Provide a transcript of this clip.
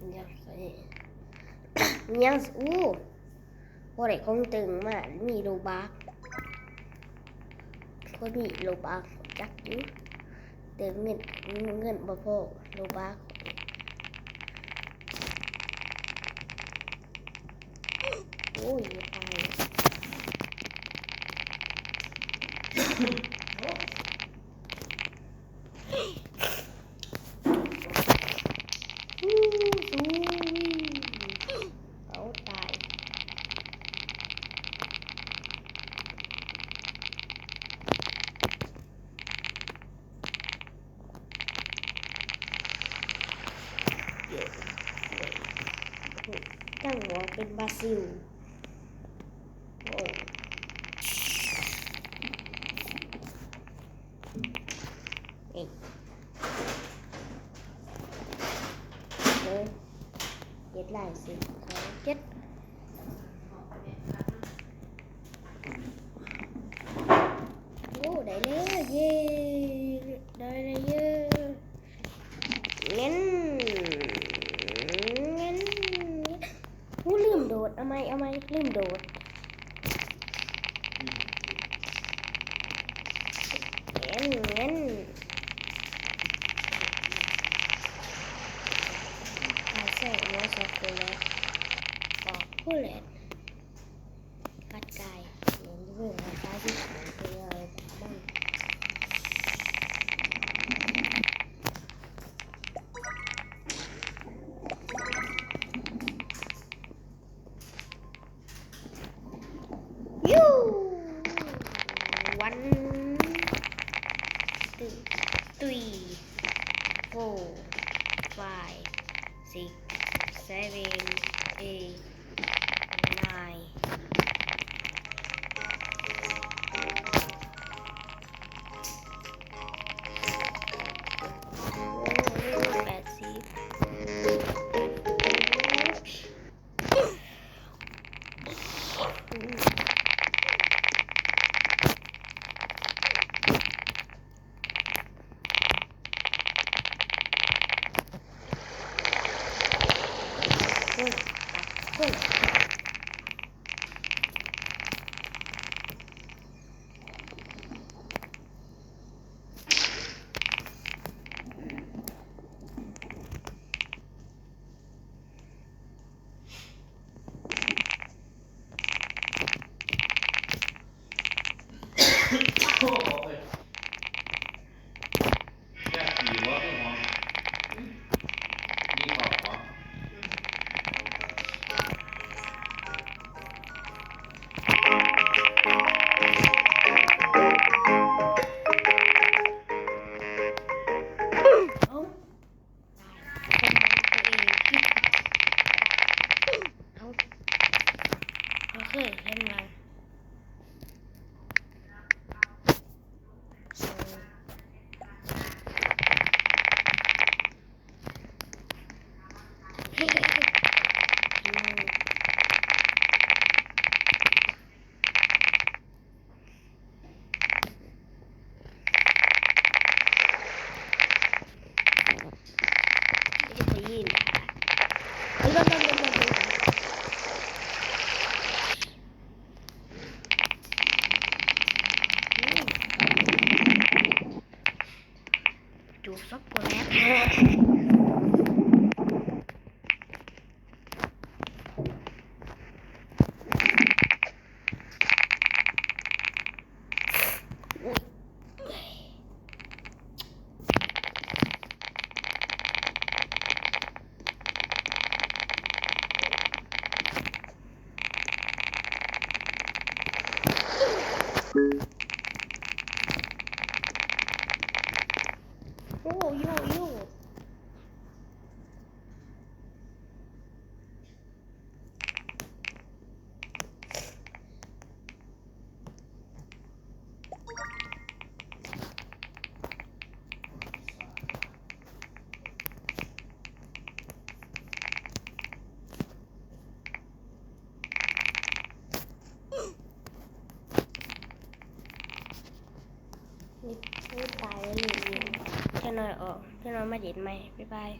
ຍັງ ຍັງ ໂອ້ ບໍ່ໄດ້ຂອງຕຶງມາ ມີໂລບັກ ຂ້ອຍມີໂລບັກຈັກຢູ່ ແຕ່ເງິນ ເງິນບໍ່ພໍໂລບັກ ໂອ້ຍ ຕາຍ ເອົາຕາຍ ຈັ່ງວ່າເປັນບາຊິລ ໂອ້ ເອີ ເອີ ເຈັດລາຍສິ ເຈັດ ໂອ້ ໄດ້ແລ້ວ ເຢ້ ໄດ້ແລ້ວ ເຢ້ ເງິນ ເງິນ ໂອ້ ລືມໂດດ ເອົາໃໝ່ ເອົາໃໝ່ ລືມໂດດ ເງິນ ເງິນ ການໃຊ້ຫົວຊັອກໂກແລັດ ຊັອກໂກແລັດ ກັດກາຍ ເຫັນຢູ່ເບິ່ງວ່າຕາຊິເປັນຫຍັງມັນ One, two, three, four, five, six, seven, eight, nine. ໂອ້ ແປດສິບ. ເອົາ ໂອເຄ ເຫັນລະ. ຈູບຊັອກໂກແລັດ. ໂອ້ ໂອ້ ໂອ້. ນີ້ ນີ້ຕາຍແລ້ວນີ້. ຈັກໜ້ອຍອອກ ຈັກໜ້ອຍມາຫຼິ້ນໃໝ່. ບາຍບາຍ.